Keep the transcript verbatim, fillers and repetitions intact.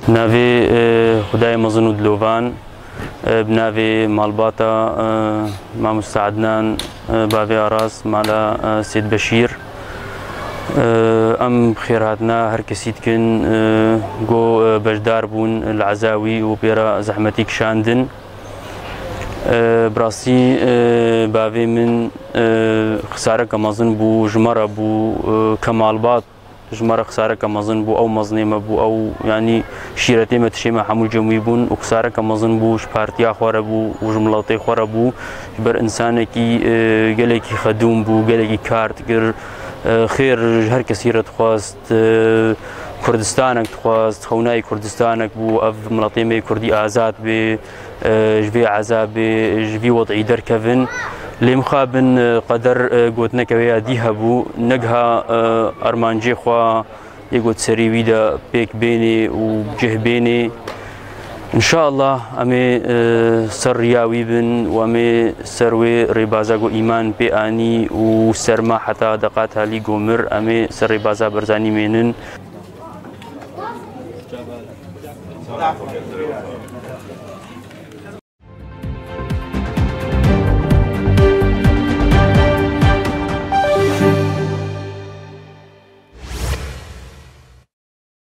Navê e, Xwedayê mezin û dilovan, e, bi navê malbata e, Mamoste Ednan, e, bavê Aras, mala e, Sêd Beşîr. E, em xêrhatina her kesî dikin e, ku e, beşdar bûn li ezawî û pê re zehmetî kişandin. E, bi rastî e, bavê min e, xisareke mezin bû, ji me re bû e, ke malbat. Ji me re xisareke mezin bû, ew mezinê me bû, ew, yanî şîretê me, tişê me hemû cem wî bûn û xisareke mezin bû, ji partiya xwe re bû û ji miletê xwe re bû. Ji ber însanekî e, gelekî xedûm bû, gelekî kar dikir, e, xêr ji her kesî re dixwest, e, Kurdistanek dixwest, xewnayê Kurdistanek bû, ev miletê me yê Kurdî azad bê, e, ji vê ezabê, ji vî wed'î derkevin. Lê mixabin e, qeder e, gotineke wê ya dî hebû, negiha e, armancê xwe yê got serê wî de pêk bênê û bi cih bênê. Înşallah em ê e, ser riya wî bin û em ê ser wê rêbaza ku îman pê anî û ser me heta deqa talî gomir, em ê ser rêbaza Barzanî mênin.